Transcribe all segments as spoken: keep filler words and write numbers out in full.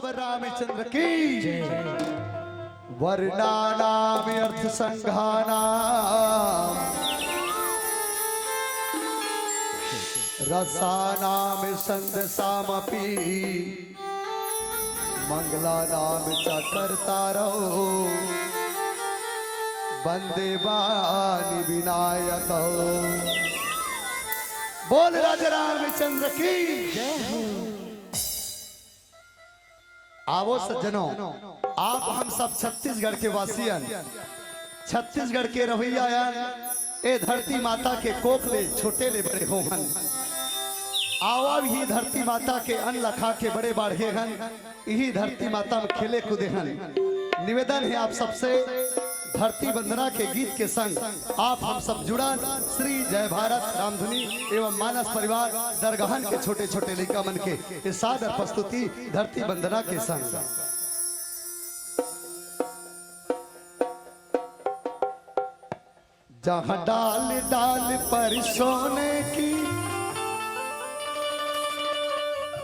रामचंद्र की। वर्णानाम अर्थ संघानाम रसानाम संदसामपि मंगलानाम च कर्तारौ वंदे वाणी विनायकौ। बोल राजा रामचंद्र की। आवो सज्जनों, आप हम सब छत्तीसगढ़ के वासी अन, छत्तीसगढ़ के रहवइया अन। ए धरती माता के कोख ले छोटे ले बड़े होहन। आवा भी धरती माता के अन्न ल खा के बड़े बाढ़े हन, इही धरती माता में खेले कूदे हन। निवेदन हे आप सबसे, धरती वंदना के गीत के संग आप हम सब जुड़न। श्री जय भारत रामधुनी एवं मानस परिवार दरगाहन के छोटे छोटे लइका मन के ए सादर प्रस्तुति धरती वंदना के संग। जहाँ डाल डाल पर सोने की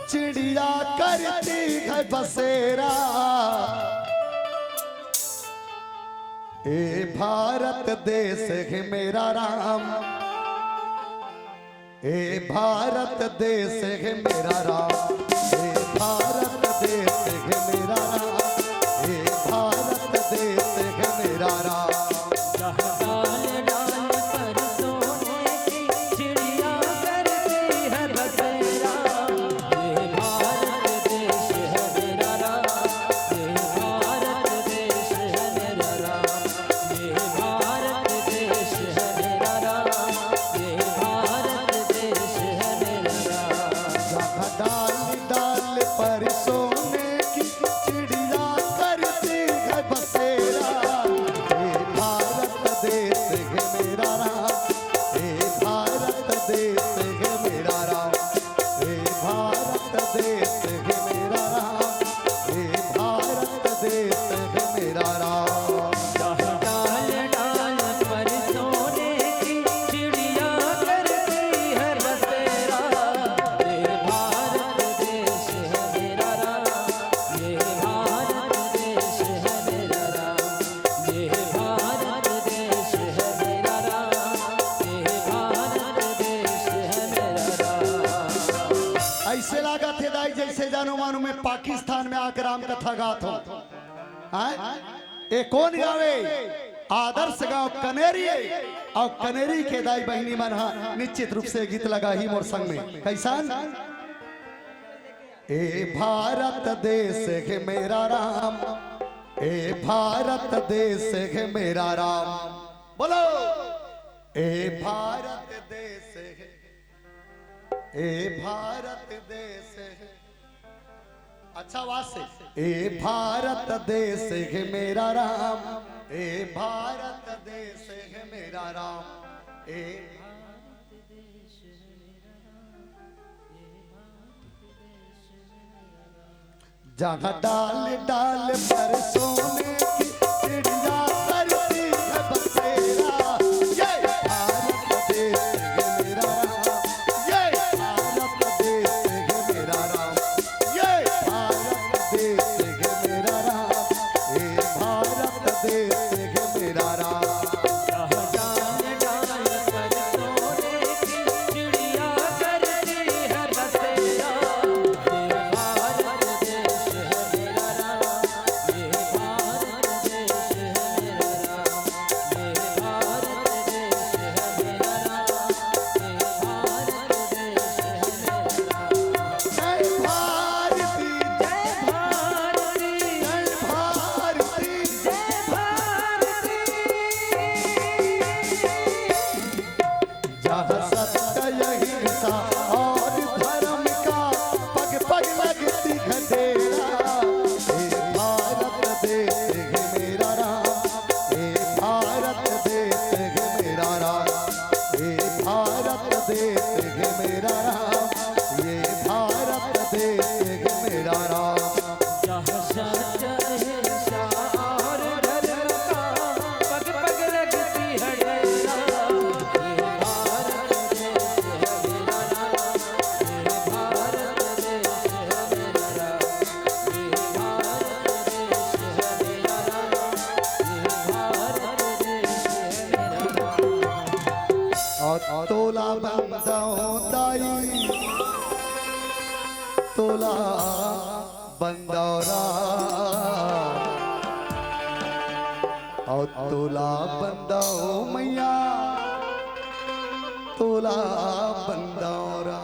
चिड़िया करती है बसेरा। ए भारत देश है मेरा राम, ए भारत देश है मेरा राम, ए भारत देश है मेरा राम, ए भारत देश है मेरा राम। जहाँ डाल डाल पर सोने की चिड़िया करती है बसेरा। ये भारत देश है मेरा राम, ये भारत देश है मेरा राम, ये भारत देश है मेरा राम, ये भारत देश है मेरा राम। जहाँ डाल डाल पर सोने की चिड़िया करती है बसेरा। हे भारत देश है मेरा राम, हे भारत देश है मेरा राम, हे भारत देश है मेरा राम, हे भारत देश है मेरा राम। डाल डाल पर सोने की चिड़िया करती है बसेरा। ये भारत देश है मेरा राम, ये भारत देश है मेरा राम, ये भारत देश है मेरा राम, ये भारत देश है मेरा राम। ऐसे लागत हे दाई, जैसे जानो मानो मैं पाकिस्तान में आके राम कथा गात हूँ। हाँ? ए कोन गावे? आदर्श गाँव कनेरी। अउ कनेरी के दाई बहिनी मन हा निश्चित रूप से गीत लगाही मोर संग में। कैसन? ए भारत देश है मेरा राम, ए भारत देश है मेरा राम। बोलो, ए भारत देश है, ए भारत देश है। अच्छा आवाज से। ए भारत देश है मेरा राम, ए भारत देश है मेरा राम, ए जहाँ डाल डाल पर सोने की चिड़िया करती है बसेरा। ये भारत देश है मेरा राम, ये भारत देश है मेरा राम, ये भारत देश है मेरा राम, ये भारत देश है मेरा राम। जहाँ डाल डाल पर सोने की चिड़िया करती है बसेरा। ये भारत देश है मेरा राम, ये भारत तोला बंदव दाई, तोला बंदव रा, अउ तोला बंदव मैया, तोला बंदव रा।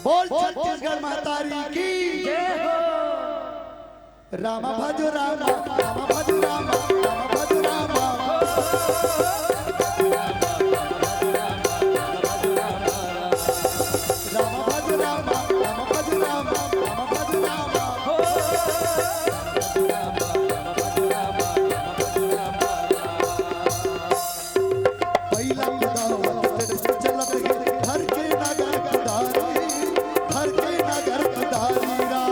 बोल छत्तीसगढ़ महतारी की। रामा भजो रामा, रामा भजो रामा, रामा भजो रामा। रामा भजो रामा, रामा भजो रामा, रामा भजो रामा। पहिला कुदावत चलत गे, हर के नगर कुदारी, हर के नगर कुदारी रा।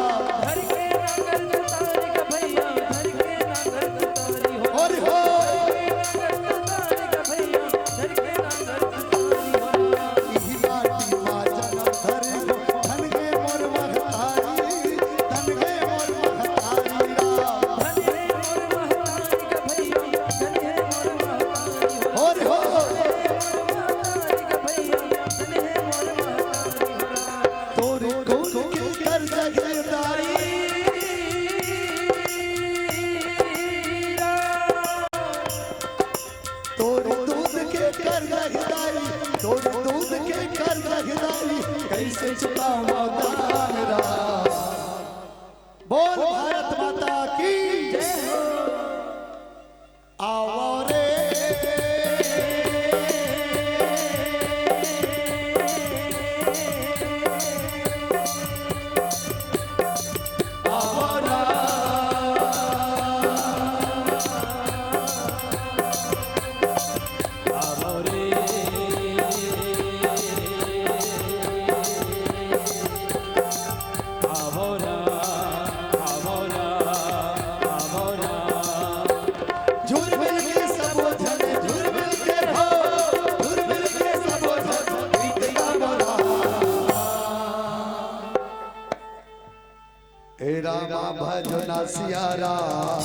हर के नगर कुदारी का भैया, हर के नगर कुदारी हो। अरे हो। कहिदाई, तोर दूध के कर कहिदाई, कैसे चुकावा तारा। बोल भारत माता की जय हो। आवा रे। ए रामा भजो ना सिया राम,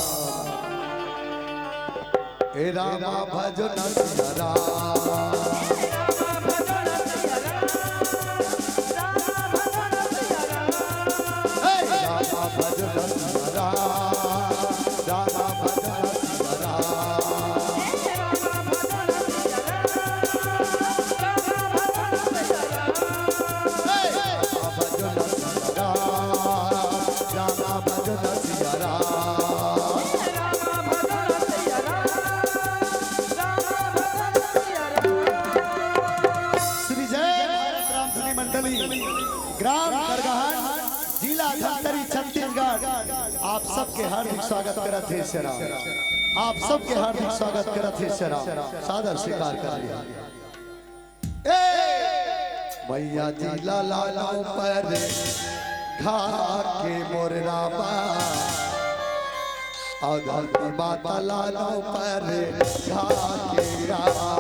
ए रामा भजो ना सिया राम। श्री जय भारत रामधुनी मंडली, ग्राम खरगहन, जिला धमतरी, छत्तीसगढ़, आप सबके हार्दिक स्वागत करत हे श्री राम। आप सबके हार्दिक स्वागत करत हे श्री राम। सादर स्वीकार कर लिया। ए! मैया जी ला लालो पर घा के मोर रामा, अउ धरती माता लालो पर घा के रामा।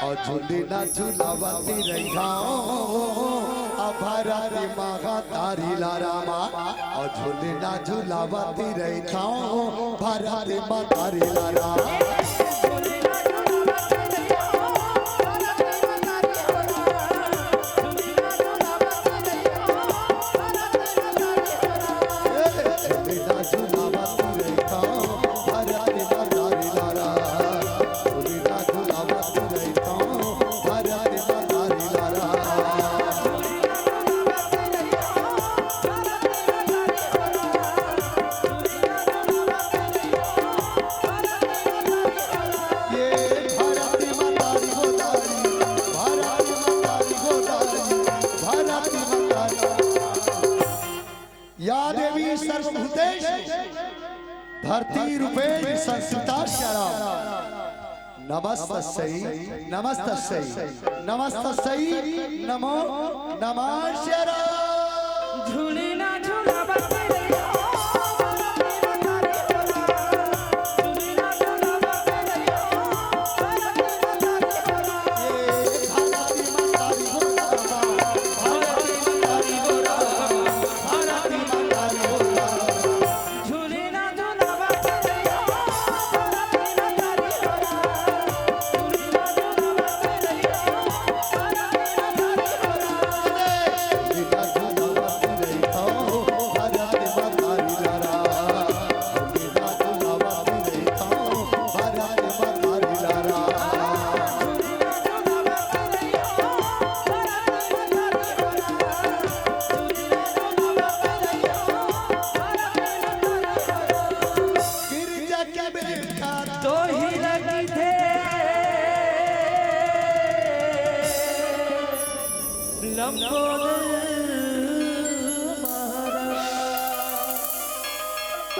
अउ झूलना झुलावती रहिथंव, अ भरत महतारी ला रामा। अउ झूलना झुलावती रहिथंव, भरत महतारी ला रामा। या देवी सर्वभूतेषु धरती रूपेण संस्थिता श्री राम। नमस्तस्यै, नमस्तस्यै, नमस्तस्यै नमो नमः श्री राम। झूलना झुलावती रहिथंव, झूलना झुलावती रहिथंव।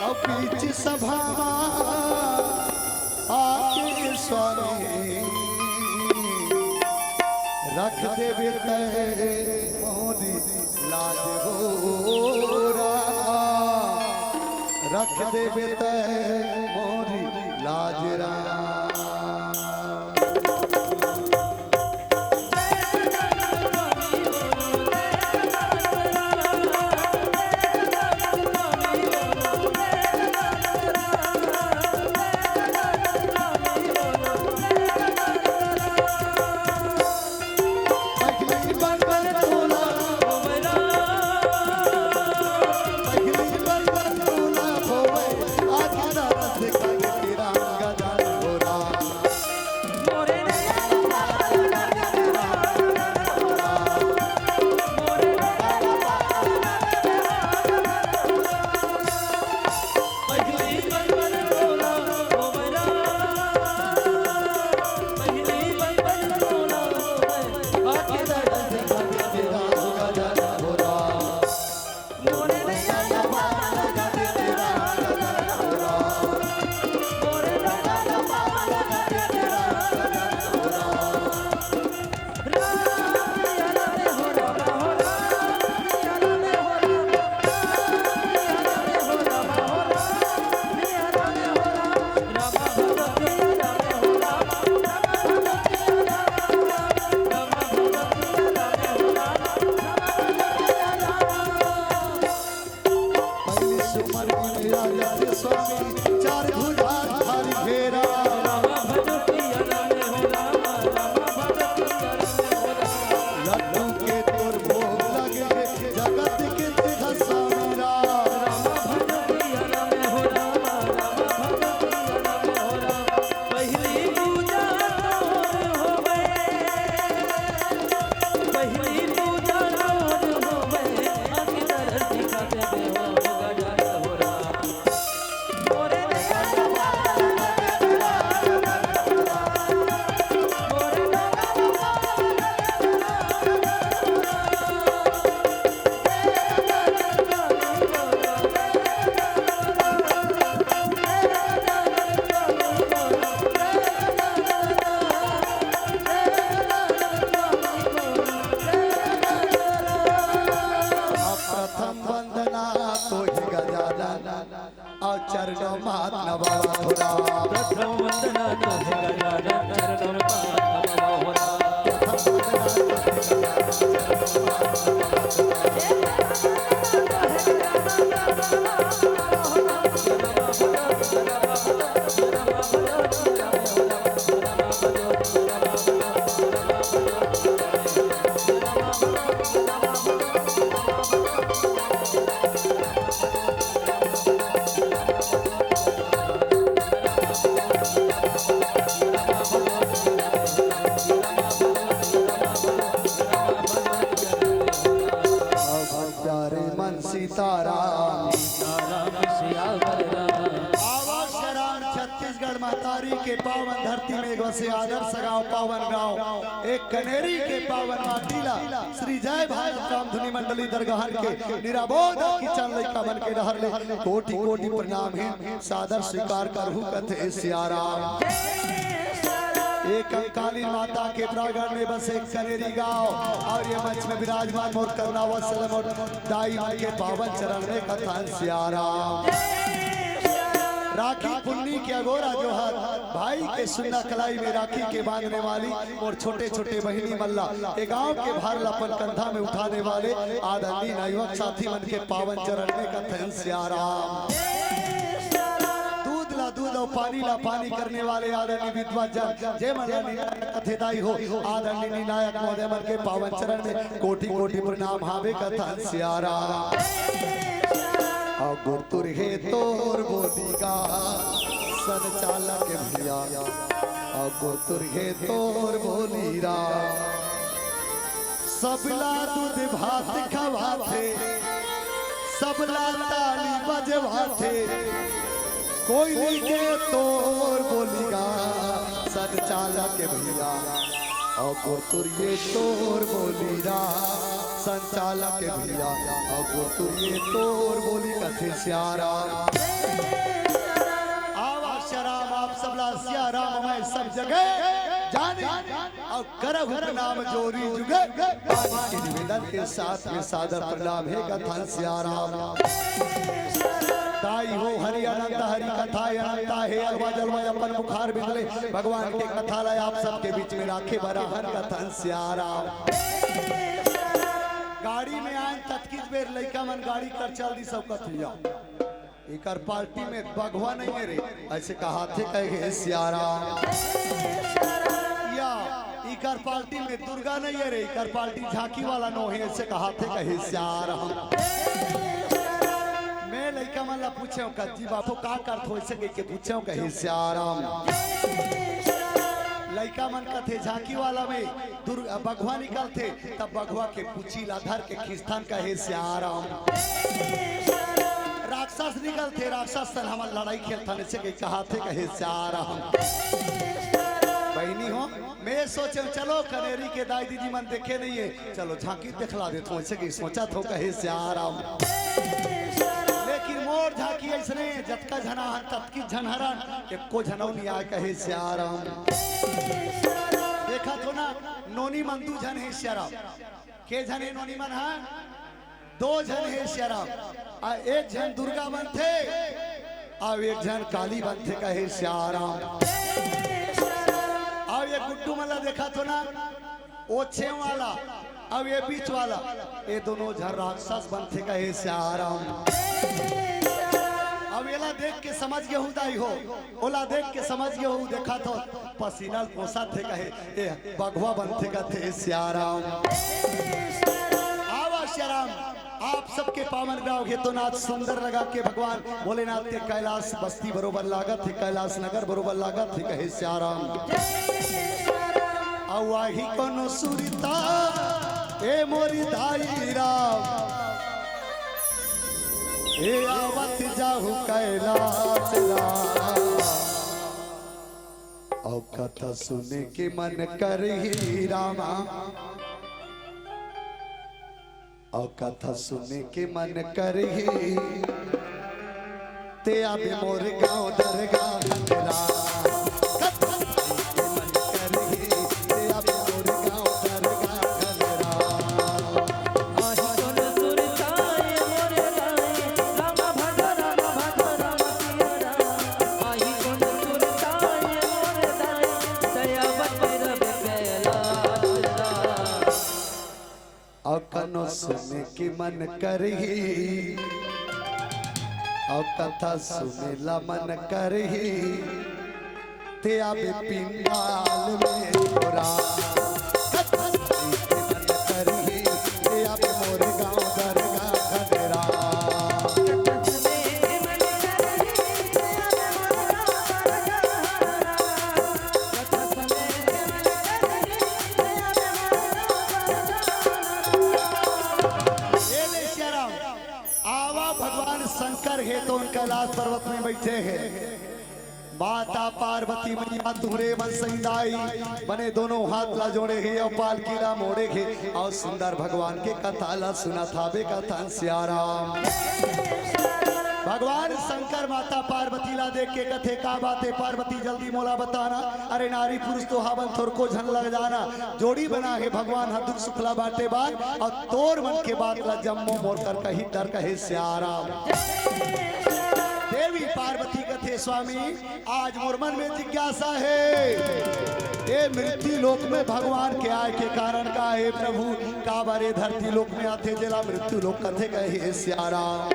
अउ बीच सभा म आके स्वामी, रख देबे तैं मोरी लाज हो राम, रख देबे तैं मोरी लाज राम। प्रथम वंदना तोहि गजानन, अउ चरणों माथ नवावत हो राम। प्रथम वंदना तोहि गजानन, चरणों माथ नवावत हो राम। प्रथम वंदना तोहि गजानन, चरणों माथ नवावत हो राम। प्यारे मन सीताराम। सीताराम सियावर राम। आवा शरण छत्तीसगढ़ महतारी के पावन धरती में एक बसे आदर्श गांव, पावन गांव, एक कनेरी के पावन माटी ला श्री जय भाई काम धुनी मंडली दरगाहन के निराबोध किचन लइका मन के डहर ले कोटि कोटि प्रणाम हे। सादर स्वीकार करहु कथे सियाराम। एक कंकाली माता के प्रांगण में बसे एक कनेरी गांव अउ ये मंच में विराजमान मोर करुणा वत्सल मोर दाई मन के पावन चरण में कथन सियाराम। राखी पुन्नी के अगोरा जोहर भाई के सुन्ना कलाई में राखी के बांधने वाली मोर छोटे छोटे बहिनी मन ला ए गांव के भार ला अपन कंधा में उठाने वाले आदरणीय नवयुवक साथी मन के पावन चरण में कथन सियाराम। दूध ला दूध अउ पानी ला पानी करने वाले आदरणीय विद्वत जन, जे मन ला निर्णायक कथे दाई हो, आदरणीय निर्णायक महोदय मन के पावन चरण में कोटि कोटि प्रणाम हावे कथन सियाराम। अउ गुरतुर हे तोर बोली गा संचालक भैया, अउ गुरतुर हे तोर बोली राम। सबला दूध भात खवाथे, सबला ताली बजवाथे, कोई के तोर बोली गा संचालक भैया, अउ गुरतुर हे तोर बोली राम। संचालक के भैया, अउ गुरतुरिये तोर बोली कथे सियाराम। आवा सियाराम, आप सबला सियाराम मैं सब जगह जानी, अउ करहु प्रणाम जोरी जुगे। पानी के निवेदन के साथ में सादर प्रणाम हे कथन सियाराम। ताई हो हरि अनंत हरि कथा अनंत हे, अलवा जलवा अपन मुखार बिंदले भगवान के कथा ला आप सबके बीच में राखे बर आहन कथन सियाराम। गाड़ी में आए ततकिच बेर लइका मन गाड़ी कर चल दी सब कथिया। इकर पार्टी में बघवा नहीं है रे, ऐसे कहाथे कहे सियाराम। या इकर पार्टी में दुर्गा नहीं है रे, इकर पार्टी झांकी वाला नो है, ऐसे कहाथे कहे सियाराम। मैं लइका मन ला पूछे हूँ, "कज्जी बापू का करत हो?" ऐसे कह के पूछे हूँ, कहे सियाराम। लइका मन कथे झांकी वाला में दुर्गा बघवा निकलथे, तब बघवा के पूछी ला धर के खींचथन कहे सियाराम। राक्षस निकलथे, राक्षस सन हमन लड़ाई खेलथन, ऐसे कह कहाथे कहे सियाराम। बहिनी हो, मैं सोचे चलो कनेरी के दाई दीदी मन देखे नहीं है, चलो झांकी दिखला देथों, ऐसे कह सोचत हों कहे सियाराम। लेकिन मोर झांकी ऐसने जतका झना हन ततकी झन हरन, एको झनौ नहीं आय कहे सियाराम। देखत हो ना, नोनी मन दू झन हे सियाराम। के झन हे नोनी मन हा? दो झन हे सियाराम। आ एक झन दुर्गा बनथे, अउ एक झन काली बनथे कहे सियाराम। अउ ये गुड्डू मन ला देखत हो ना, ओछे वाला अउ ये बीच वाला, ये दोनों झन राक्षस बनथे कहे सियाराम। अब एला देख के समझ गे हूँ दाई हो, ओला देख के समझ गे हूँ, देखत हो पसीना ल पोसथे कहे, ए बघवा बनथे कथे सियाराम। आवा सियाराम, आप सबके पावन गाँव घेतोनाथ सुंदर लगा के भगवान भोलेनाथ के कैलाश बस्ती बरोबर लागत हे, कैलाश नगर बरोबर लागत हे कहे सियाराम। अउ आही कोनो सुरता ए मोरी दाई राम, ए आवत जाहू कैलाश राम। अउ कथा सुने के मन करही रामा, अउ कथा सुने के मन करही, ते आबे मोर गाँव दरगाह खंडरा। कथा सुने के मन करही, ते आबे मोर गाँव दरगाह खंडरा। अउ कनो सुने के मन करही, अउ कथा सुने ला मन करही, ते आबे पिंडाल में तोरा। कथा सुने के मन करही, ते आबे मोर गाँव दरगाह खंडरा। ए ले सियाराम, आवा भगवान शंकर हे तो उन कैलाश पर्वत में बैठे हे। माता पार्वती मैया तुहरे मन सैंदाई बने दोनों हाथ ला जोड़े हे अउ पालकी ला मोड़े हे अउ सुंदर भगवान के कथा ला सुनत हाबे कथन सियाराम। भगवान शंकर माता पार्वती ला देख के कथे, का बात हे पार्वती, जल्दी मोला बताना। अरे नारी पुरुष तो हावन, थोरको झन लजाना। जोड़ी बना हे भगवान ह दुख सुख ला बांटे बर, अउ तोर मन के बात ला जम्मो मोर कर कही डर कहे सियाराम। देवी पार्वती कथे, स्वामी, आज मोर मन में जिज्ञासा हे, ए मृत्यु लोक में भगवान के आय के कारण का हे प्रभु? काबर ए धरती लोक में आथे जेला मृत्यु लोक कथे कहे सियाराम।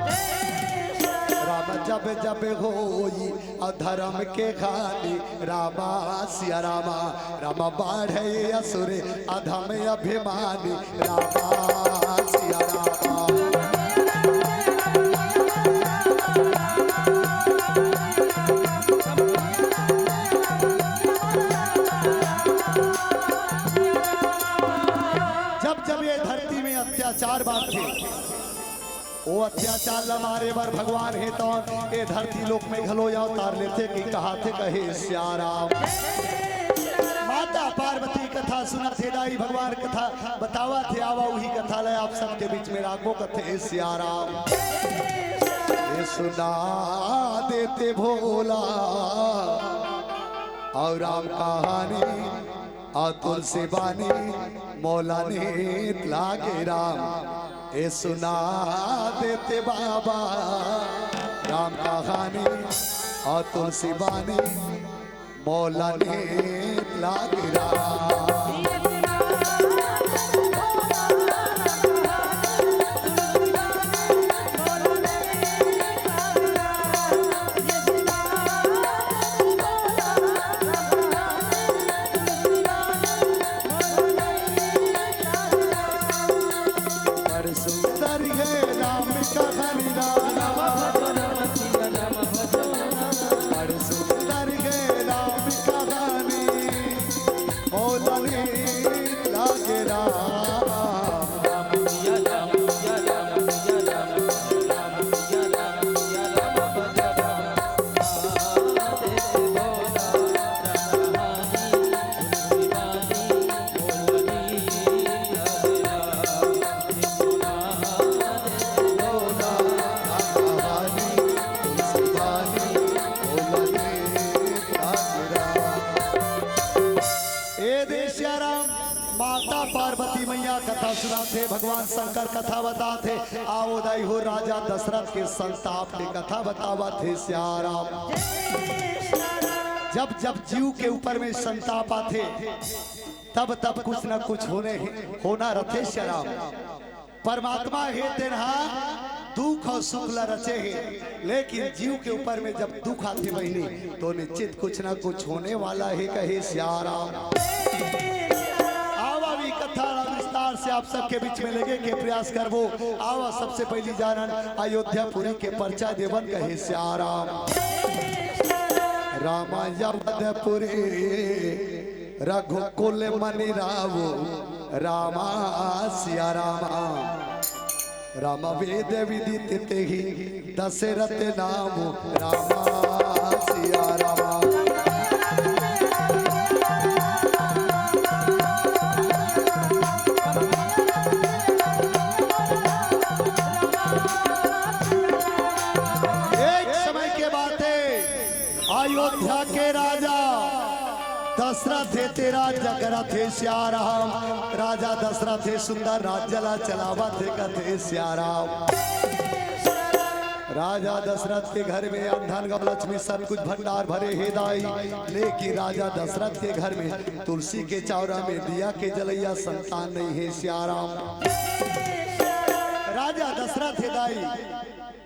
राम जब जब होई अधर्म के हानि, रामा सिया रामा। राम बाढ़े असुर अधम अभिमानी, रामा सिया रामा। जब जब ये धरती में अत्याचार बांधथे, ओ अत्याचार ला मारे बर भगवान हे तो ए धरती लोक में घलो अवतार लेथे कि कहाथे कहे सियाराम। माता पार्वती कथा सुनाथे दाई, भगवान कथा बतावथे। आवा उही कथा ला आप सबके बीच में राखबो कथे सियाराम। ये सुना देते भोला और राम कहानी और तुलसी बानी, मोला नीत लागे राम। ये सुना देते बाबा राम कहानी और तुलसी बानी, मोला नीत लागे राम। बड़ सुंदर हे राम कहानी राम। बड़ सुंदर हे राम कहानी, मोला नीत लागे राम। ए दे सियाराम, माता पार्वती मैया कथा सुनाथे, भगवान शंकर कथा बताथे। आओ दाई हो, राजा दशरथ के संताप के कथा बतावथे सियाराम। जब जब जीव के ऊपर में संताप आथे, तब तब कुछ न कुछ होने होना रथे सियाराम। परमात्मा हे तेन हा दुख और सुख ला रचे हे, लेकिन जीव के ऊपर में जब दुख आथे बहिनी, तो निश्चित कुछ ना कुछ होने वाला हे, कहे सियाराम। आवा भी कथा ला विस्तार से आप सबके बीच में लेगे के प्रयास करबो। आवा सबसे पहली जानन अयोध्यापुरी के परिचय देवन, कहे सियाराम। राम अयोध्यापुरी रघुकुल मनि राव रामा सिया रामा। राम वेद विदित तेहि दशरथ नाम रामा सिया रामा। एक समय के बात हे, अयोध्या के राजा दशरथ हे, तेरा जगरथ हे सिया राम। राजा दशरथ हे, सुंदर राज्य ला चलावत हे, कथे सिया राम। राजा दशरथ के घर में अन्न धन गौ लक्ष्मी सब कुछ भंडार भरे हे दाई, लेकिन राजा दशरथ के घर में तुलसी के चौरा में दिया के जलैया संतान नहीं हे सिया राम। राजा दशरथ हे दाई,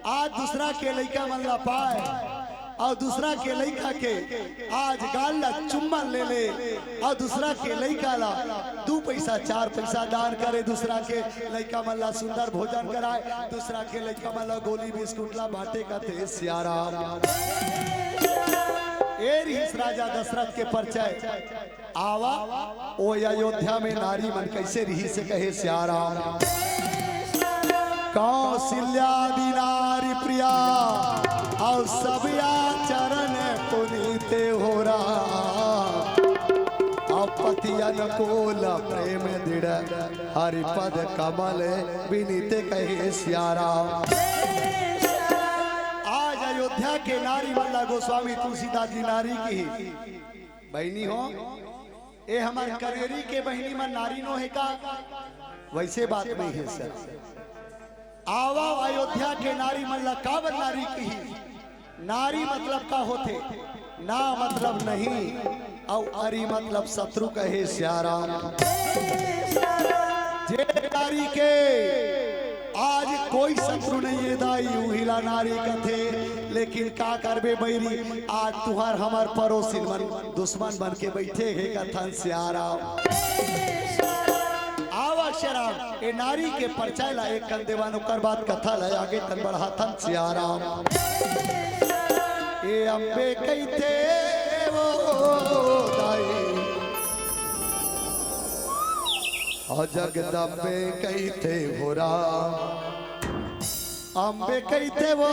आज दूसरा के लइका मन ला पाए अउ दूसरा के लइका के आज गाल ला चुम्मा ले ले अउ दूसरा के लइका ला दू पैसा चार पैसा दान करे, दूसरा के लइका मन ला सुंदर भोजन कराए, दूसरा के लइका मन ला गोली बिस्कुट ला बांटे, कथे सिया राम। ए रिहिस राजा दशरथ के परिचय। आवा, ओ अयोध्या में नारी मन कैसे रिहिस हे, कहे सिया राम। कौशल्या आदि नारी प्रिया, अउ सब आचरण पुनीत हो राम। अउ पति अनुकूल प्रेम दृढ़, हरि पद कमल विनीत, कहे सिया राम। आज अयोध्या के नारी मन ला गोस्वामी तुलसीदास जी नारी किहिस। बहिनी हो, ए हमर करेरी के बहिनी मन नारी नो हे का? वैसे बात नहीं हे सर। आवा अयोध्या के नारी मन ला काबर नारी किहिस? नारी मतलब का होथे? ना मतलब नहीं, अउ अरी मतलब शत्रु, कहे सिया राम। जे नारी के आज कोई शत्रु नहीं हे दाई, उही ला नारी कथे। लेकिन का करबे बैरी, आज तुहर हमर पड़ोसी मन दुश्मन बन के बैठे हे, कथन सिया राम। आवा सिया राम, ए नारी के परिचय ला एक कन देवन, ओकर बाद कथा ला आगे तन बढ़ाथन सिया राम। ए अम्बे कहिथे वो दाई, अउ जगदम्बे कहिथे हो राम। अम्बे कहिथे वो,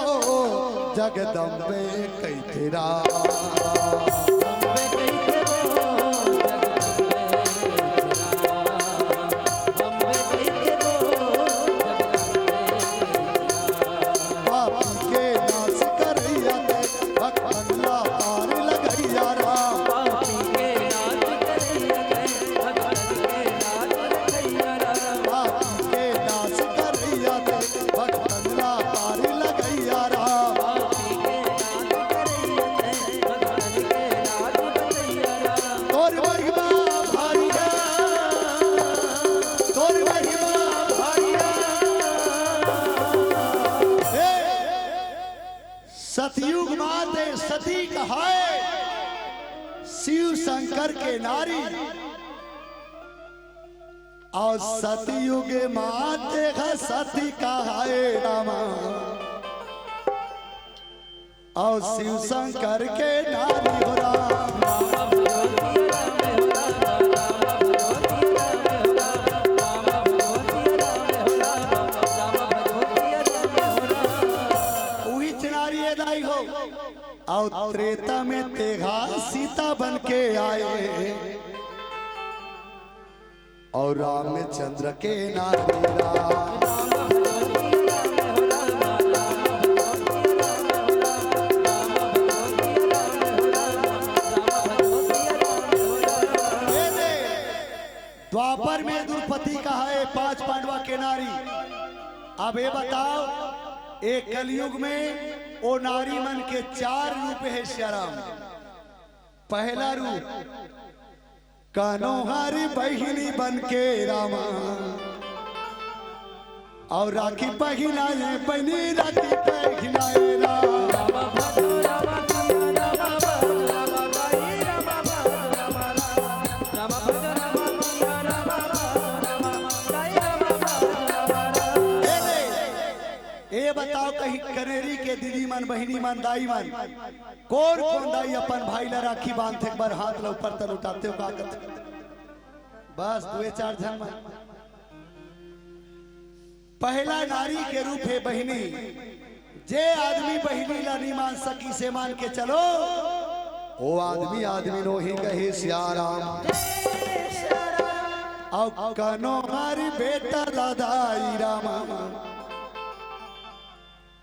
जगदम्बे कहिथे राम। अम्बे कहिथे वो, जगदम्बे सतयुग माते सती कहाए शिव शंकर के नारी। अउ सतयुग माते ह सती कहाए रामा। अउ शिव शंकर के नारी हो राम। उही चनारी ए दाई हो। अउ त्रेता में तेघा सीता बन के आए। अउ रामचंद्र के नारी राम। ए दे, द्वापर में दुर्पति कहाए पांच पांडवा के नारी। अब ये बताओ, ए कलयुग में ओ नारी मन के चार रूप हे सियाराम। पहला रूप, कानो हरी बहिनी बन के रामा, अउ राखी पहिनाए बहिनी, राखी पहिनाए राम। ए दे, ए बताओ, कहीं कनेरी के दीदी मन, बहिनी मन, दाई मन, कोन कोन दाई अपन भाई ला राखी बांधथे, एक बार हाथ ला ऊपर तन उठाथे हो, का कथे? बस दुए चार झन मन। पहला नारी के रूप हे बहिनी। जे आदमी बहिनी ला नी मान सकी, से मान के चलो, ओ आदमी आदमी नोही कहे सियाराम। अउ कानो हरी बेटा ला दाई रामा,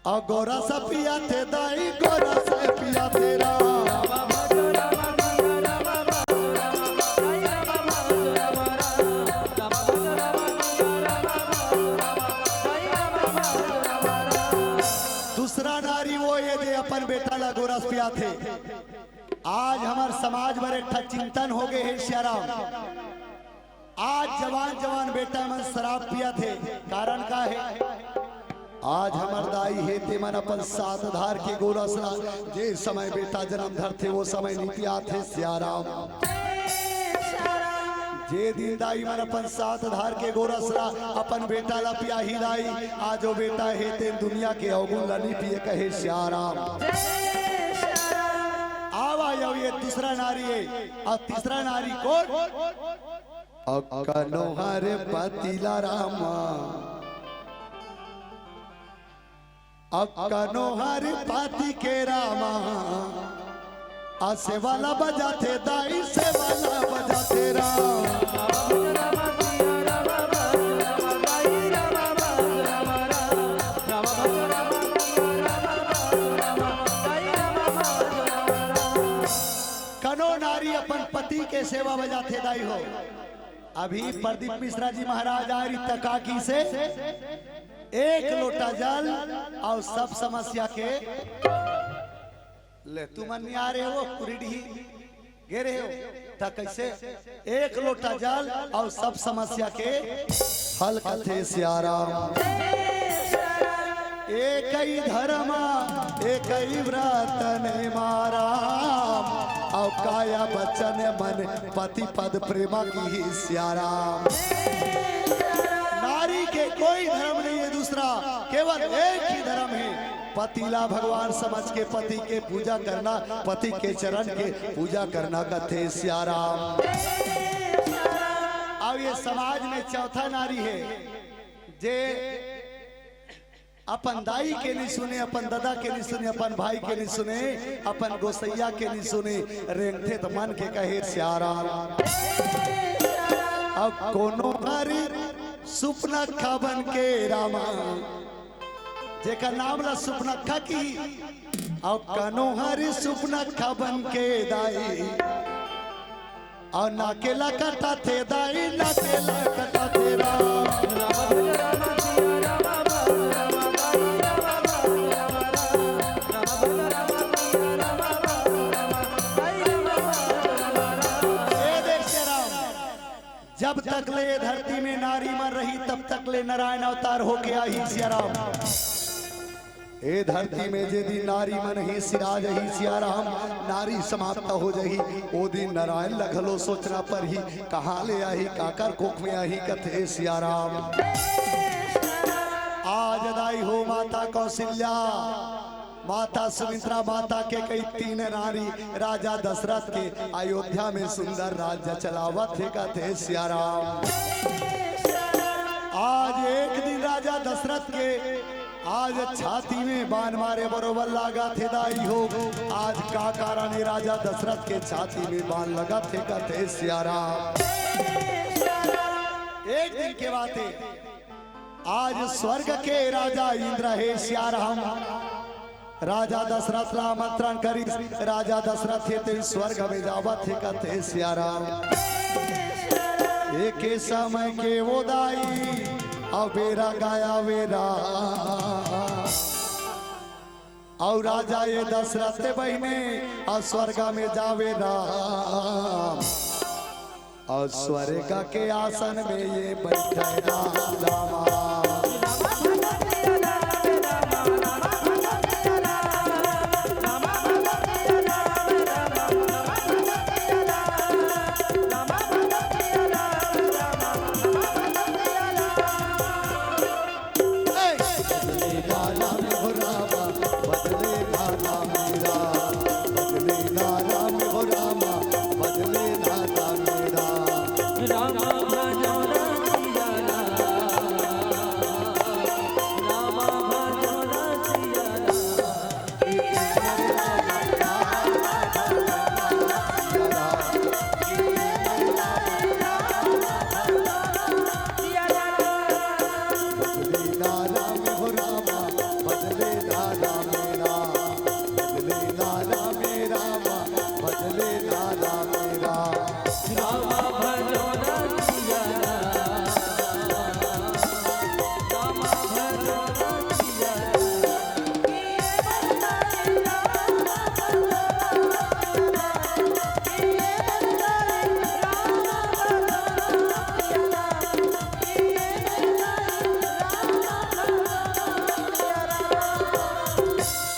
अउ गोरस पियाथे दाई, गोरस पियाथे राम। दूसरा नारी ओ ए दे अपन बेटा ला गोरस पियाथे। आज हमर समाज बर एक ठा चिंतन हो गे हे सियाराम। आज जवान जवान बेटा मन शराब पियाथे, कारण का हे? आज हमर दाई हे, तेमन अपन सात धार के गोरस ला जे समय बेटा जनम धरथे, ओ समय नी पियाथे सियाराम। जे दिन दाई मन अपन सात धार के गोरस ला अपन बेटा ला पियाही दाई, आज ओ बेटा हे, तेन दुनिया के अवगुण ला नी पिए कहे सियाराम। आवा, आवा, ये दूसरा नारी हे, अउ तीसरा नारी कोन? अउ कानो हरी पति ला रामा, अउ कानो हरी पति के रामा, अउ सेवा ला बजाथे दाई, सेवा ला बजाथे राम। कानो नारी अपन पति के सेवा बजाथे दाई हो। अभी प्रदीप मिश्रा जी महाराज आए रिहिस त का कहिसे, एक लोटा जल अउ सब समस्या के, ले तुमन नी आए रहे हो, पूरी डीही गे रहे हो, त कइसे? एक लोटा जल अउ सब समस्या के हल कथे सियाराम। एकई धरम, एकई व्रत नेम राम, अउ काया बचन मन पति पद प्रेमा कीही सियाराम। नारी के कोई धरम नहीं हे दूसरा, केवल एक ही धरम हे। पति ला भगवान समझ के पति के पूजा करना, पति के चरण के पूजा करना कथे सियाराम। अउ ये समाज में चौथा नारी हे, जे अपन दाई के नी सुने, अपन ददा के नी सुने, अपन भाई के नी सुने, अपन गोसइया के नी सुने, रेंगथे त मन के कहे सियाराम। अउ कोनो हरी सुपनखा बन के रामा, जेकर नाम ला सुपनखा कही, अउ कानो हरी सुपनखा बन के दाई, अउ नाके ला कटाथे दाई, नाके ला कटाथे राम। ए देख के राम, जब तक ले ये धरती में नारी मन रही, तब तक ले नारायण अवतार होके आही सियाराम। ए धरती में जे दिन नारी मन ही सिरा जही सियाराम, नारी समाप्त हो जही, ओ दिन नारायण ल घलो सोचना परही, कहाँ ले आही, काकर कोख में आही, कथे सियाराम। आज दाई हो माता कौशल्या, माता सुमित्रा, माता के कई तीन नारी राजा दशरथ के अयोध्या में सुंदर राज्य चलावत हे, कथे सियाराम। आज एक दिन राजा दशरथ के आज छाती में बाण मारे बरोबर लागत हे दाई हो। आज का कारण हे राजा दशरथ के छाती में बाण लगत हे, कथे सियाराम। एक दिन के बात हे, आज स्वर्ग के राजा इंद्र हे सियाराम। राजा दशरथ ला आमंत्रण करिस, राजा दशरथ हे तेन स्वर्ग में जावत हे, कथे सियाराम। एके समय के ओ दाई, अउ बेरा गाया बेरा। अउ राजा ये दशरथ बहिने, अउ स्वर्ग में जावे राम। अउ स्वर्ग के आसन में ये बैठे राम रामा।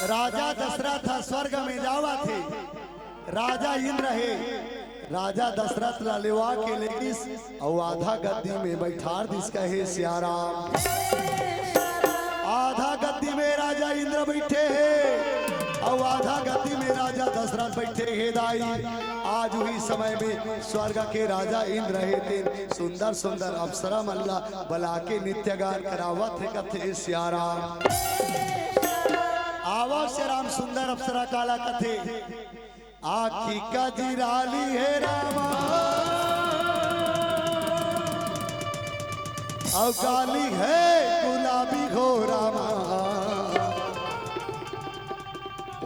राजा दशरथ ह स्वर्ग में जावत हे। राजा इंद्र हे, राजा दशरथ ला लेवा के लेगिस अउ आधा गद्दी में बैठार दिस, कहे सियाराम। आधा गद्दी में राजा इंद्र बैठे हे अउ आधा गद्दी में राजा दशरथ बैठे हे दाई। आज उही समय में स्वर्ग के राजा इंद्र हे तेन सुंदर सुंदर अप्सरा मन ला बला के नृत्य गान करावत हे, कथे सियाराम। आवा सियाराम, सुंदर अप्सरा काला कथे। आँखी कजराली हे रामा, अउ गाली हे गुलाबी हो रामा,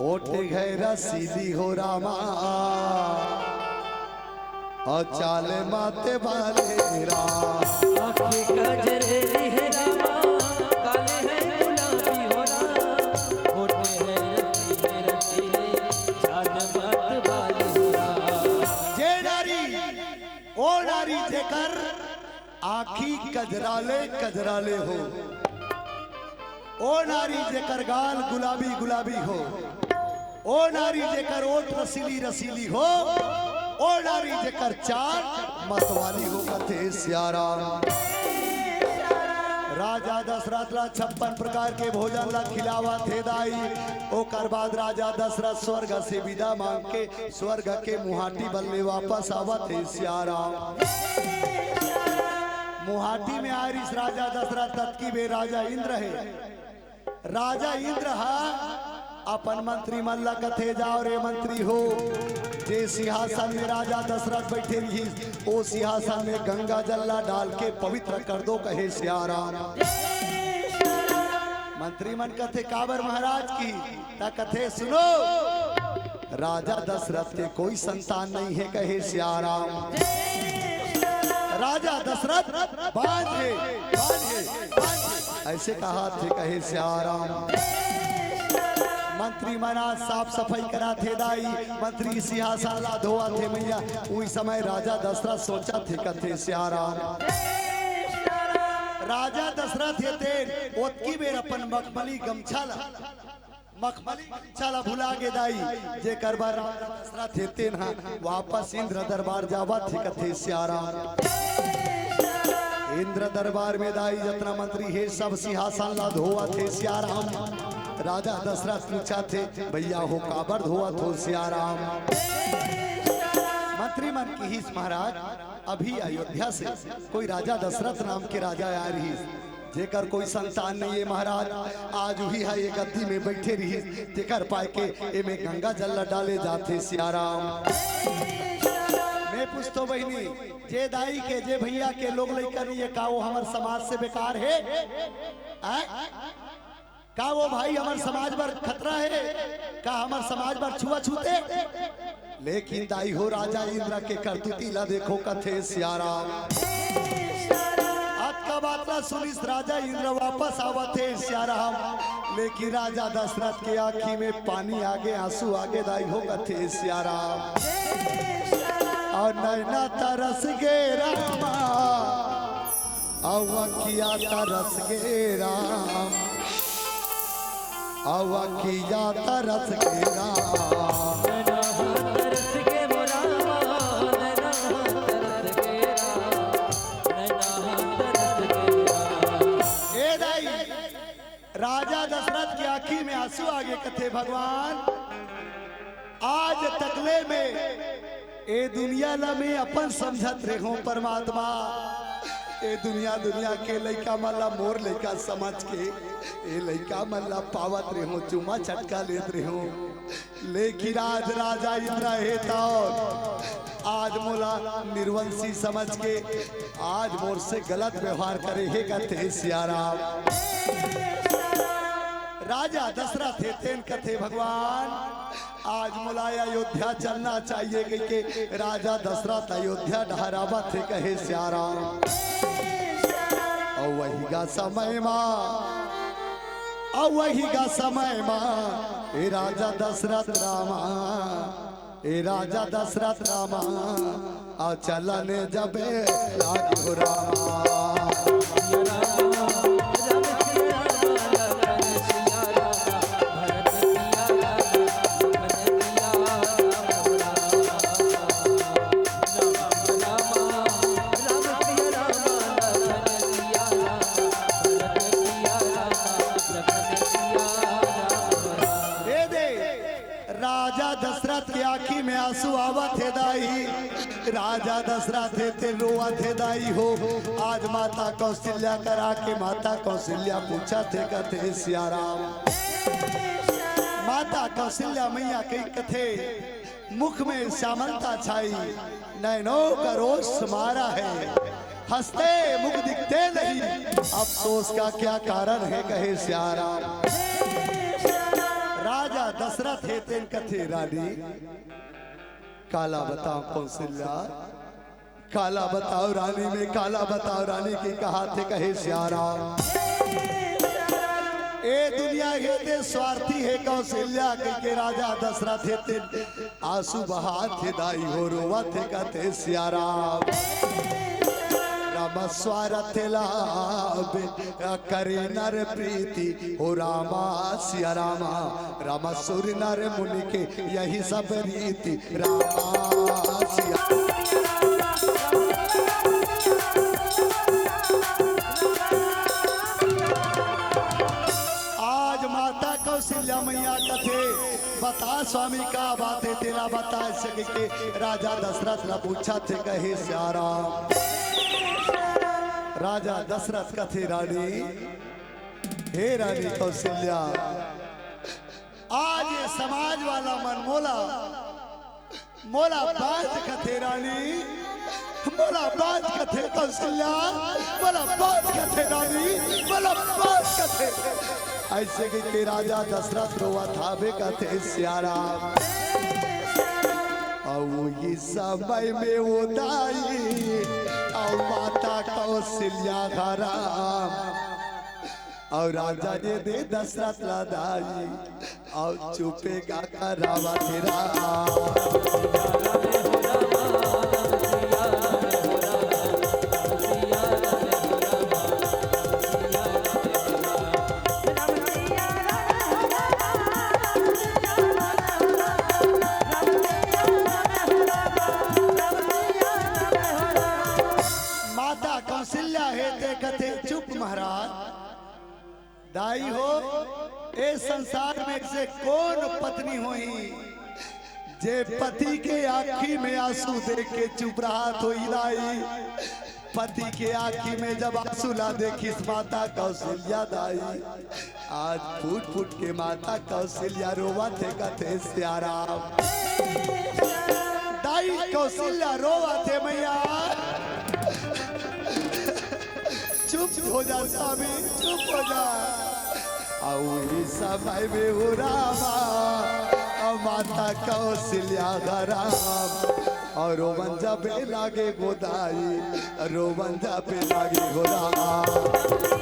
ओठ हे रसीली हो रामा, अउ चाल मत वाली राम। आँखी कजरेली हे रामा, काली हे गुलाबी हो राम, ओठ हे रसीले रसीले, चाल मत वाली हो राम। जे नारी, ओ नारी जेकर आँखी कजराले कजराले हो, ओ नारी जेकर गाल गुलाबी गुलाबी हो, ओ नारी जेकर ओठ रसीली रसीली हो, ओ नारी जेकर चाल मतवाली हो, कथे सियाराम। राजा दशरथ ला छप्पन प्रकार के भोजन ला खिलावत हे दाई। ओकर बाद राजा दशरथ स्वर्ग से विदा मांग के स्वर्ग के मुहाटी बल्ले वापस आवत हे सियाराम। मुहाटी में आरिस राजा दशरथ, ततकी बेर राजा इंद्र हे। राजा इंद्र हा अपन मंत्री मन ला कथे, "जाओ रे मंत्री हो, जे सिंहासन में राजा दशरथ बैठे रहिस, ओ सिंहासन में गंगा जल ला डाल के पवित्र कर दो," कहे सियाराम। मंत्री मन कथे, "काबर महाराज की?" त कथे, "सुनो, राजा दशरथ के कोई संतान नहीं हे," कहे सियाराम। राजा दशरथ बांझ हे, बांझ हे, बांझ हे। अइसे कहाथे, कहे सियाराम। मंत्री मन आज साफ सफाई कराथे दाई, मंत्री सिंहासन ला धोवत हे मैया। उही समय राजा दशरथ सोचत हे, कथे सियाराम। राजा दशरथ हे तेन ओतकी बेर अपन मखमली गमछा ला मखमली कलीछा ला भुला गे दाई, जेकर बर राजा दशरथ हे तेन ह वापस इंद्र दरबार जावत हे कथे सियाराम। इंद्र दरबार में दाई जतना मंत्री हे सब सिंहासन ला धोवत हे सियाराम। राजा दशरथ पूछत हे, भैया हो काबर धोवत हो सियाराम? मंत्री मन किहिस महाराज, अभी अयोध्या से कोई राजा दशरथ नाम के राजा आय रिहिस, जेकर कोई संतान नहीं है महाराज, आज उही हा ये गद्दी में बैठे रहिस, तेकर पाय के एमे गंगा जल ला डाले जाथे सियाराम। मैं पूछतो बहिनी, जे दाई के, जे भैया के लोग लइका नहीं है, का वो हमर समाज से बेकार है? आय? का वो भाई हमर समाज बर खतरा है? का हमर समाज बर छुआछूत है? लेकिन दाई हो राजा इंद्र के करतूती ला देखो कथे सियाराम। अतका बात ला सुनिस राजा इंद्र वापस आवत हे सियाराम, लेकिन राजा दशरथ के आँखी में पानी आगे, आंसू आगे दाई हो कथे सियाराम। अउ नैना तरस गे रामा, अउ अखिया तरस गे राम, अउ अखिया तरस गे राम। ए दाई, राजा दशरथ के आँखी में आंसू आगे कथे भगवान, आज तकले में ए दुनिया ला मैं अपन समझत रेहों परमात्मा। ए दुनिया, दुनिया के लइका मन ला मोर लइका समझ के ए लइका मन ला पावत रेहों, चुमा चटका लेत रेहों। लेकिन आज राजा इंद्र हे त आज मोला निर्वंशी समझ के आज मोर से गलत व्यवहार करे हे कथे सियाराम। राजा दशरथ हे तेन कथे भगवान आज मोला अयोध्या चलना चाहिए कहिके राजा दशरथ अयोध्या डहर आवत हे कहे सियाराम। अउ वही गा समय मा, अउ वही गा समय मा, ए राजा दशरथ रामा, ए राजा दशरथ रामा, अउ चलन जबे लागो रामा। ए दे, राजा दशरथ के आँखी में आंसू आवत हे दाई, राजा दशरथ हे ते रोवत हे दाई हो। आज माता कौशल्या करा के माता कौशल्या पूछत हे कथे सियाराम। माता कौशल्या मैया कही कथे, मुख में श्यामलता छाई, नैनों का रोष मारा है, हंसते मुख दिखते नहीं, अफसोस का क्या कारण है कहे सियाराम। राजा दशरथ हे तेन कथे रानी, काला बताओ कौशल्या, काला बताओ रानी, मैं काला बताओ रानी के कहाथे कहे सियाराम। ए दुनिया हे ते स्वार्थी हे कौशल्या कहिके राजा दशरथ हे ते आंसू बहाथे दाई हो रोवत हे कथे सियाराम। राम स्वार्थ लाभ करे नर प्रीति हो रामा सिया रामा। राम सुर नर मुनि के यही सब रीति रामा सिया। आज माता कौशल्या मैया कथे, बता स्वामी का बात हे, तेला बता सके के राजा दशरथ ला पूछत हे कहे सियाराम। राजा दशरथ कथे रानी, हे रानी कौशल्या, आज ये समाज वाला मन मोला, मोला बांझ कथे रानी, मोला बांझ कथे कौशल्या, मोला बांझ कथे रानी, मोला बांझ कथे। ऐसे कहिके राजा दशरथ रोवत हावे कथे सियाराम। अउ ये समय में वो दाई अउ माता कौशल्या हराम। अउ राजा ये दे दशरथ ला दाई, अउ चुपे गा करावत हे राम। महाराज, दाई हो, ए संसार में से कौन पत्नी होही, जे पति के आँखी में आंसू देख के चुप रहत होही दाई? पति के आँखी में जब आंसू ला देखिस माता कौशल्या दाई, आज फूट फूट के माता कौशल्या रोवत हे, कथे सियाराम। दाई कौशल्या रोवत हे मैया। चुप हो जा स्वामी, चुप हो जा। अउ इस समय में हो रामा, अउ माता कौशल्या धराम, अउ रोवन जाबे लागे गोदाई, रोवन जाबे लागे गोदाई।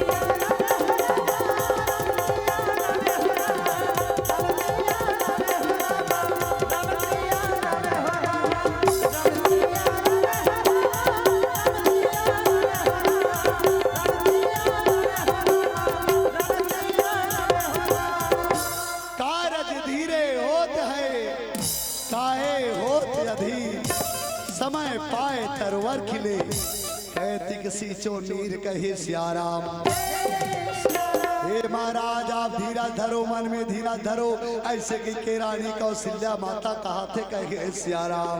कारज धीरे होत है, काहे होत अधीर, समय पाए तरवर खिले, कैतिक सींचो नीर कहे सियाराम। हे महाराज, आप धीरज धरो, मन में धीरज धरो। ऐसे कहिके रानी कौशल्या माता कहाथे कहे सियाराम।